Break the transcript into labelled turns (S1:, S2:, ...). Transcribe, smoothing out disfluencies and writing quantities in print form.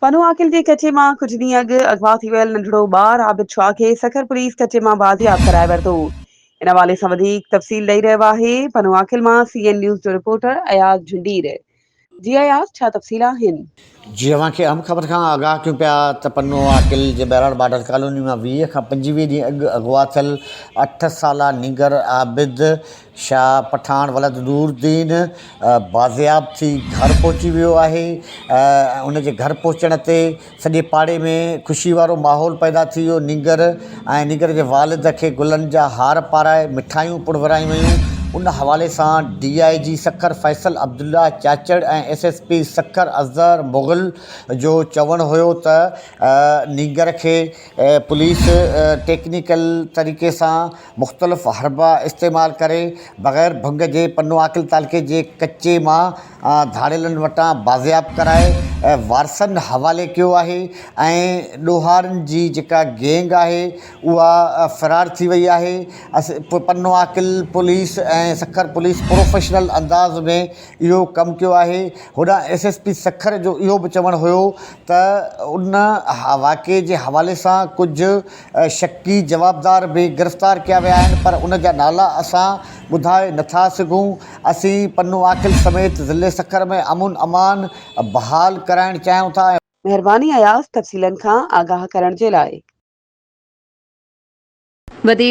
S1: پنو عاقل جي ڪچي مان ڪجهه ڏينهن اڳ اغوا ٿي ويل ننڍڙو ٻار عابد شاهه کي سکر پوليس ڪچي مان بازياب ڪرائي ورتو. ان حوالي سان وڌيڪ تفصيل ڏئي رهيو آهي پنو عاقل مان سي اين نيوز جو رپورٽر اياز جهنڊير. جي اياز ڇا تفصيل آهن؟
S2: جي اوهان کي اهم خبر کان آگاهه ڪيون پيا ته پنو عاقل جي بهراڙ بارڊر ڪالوني مان 20 کان 25 ڏينهن اڳ اغوا ٿيل اٺ سالا نينگر عابد شاهه پٺاڻ ولد نور الدين بازياب ٿي گهر پهچي ويو آهي ۽ ان جي گهر پهچڻ تي سڄي پاڙي ۾ خوشي وارو ماحول پيدا ٿي ويو نينگر ۽ نينگر جي والد کي گلن جا هار پارائي مٺايون پڻ ورهايون ويون ان حوالي سان D I G Sukkur Faisal Abdullah Chachar ۽ S S P Sukkur Azhar Mughal جو چوڻ هيو ته نينگر کي پوليس ٽيڪنيڪل طريقي سان مختلف حربا استعمال ڪري بغير ڀنگ جي پنوعاقل تعلقي جي ڪچي مان ڌاڙيلن وٽان بازياب ڪرائي وارثن حوالي ڪيو آهي ۽ ڏوهارين جي جيڪا گينگ آهي اها فرار ٿي وئي آهي Pano Aqil police ۽ Sukkur police professional انداز ۾ اهو ڪم ڪيو آهي. هوڏانهن ايس ايس پي سکر جو اهو به چوڻ هيو ته ان واقعي جي حوالي سان ڪجهه شڪي جوابدار به گرفتار ڪيا ويا آهن پر ان جا نالا اسان ٻڌائي نٿا سگهون، اسين پنوعاقل سميت ضلعي سکر ۾ امن امان بحال ڪرائڻ چاهيون ٿا ۽.
S1: مهرباني اياز تفصيلن کان آگاهه ڪرڻ جي لاء.
S3: وڌيڪ.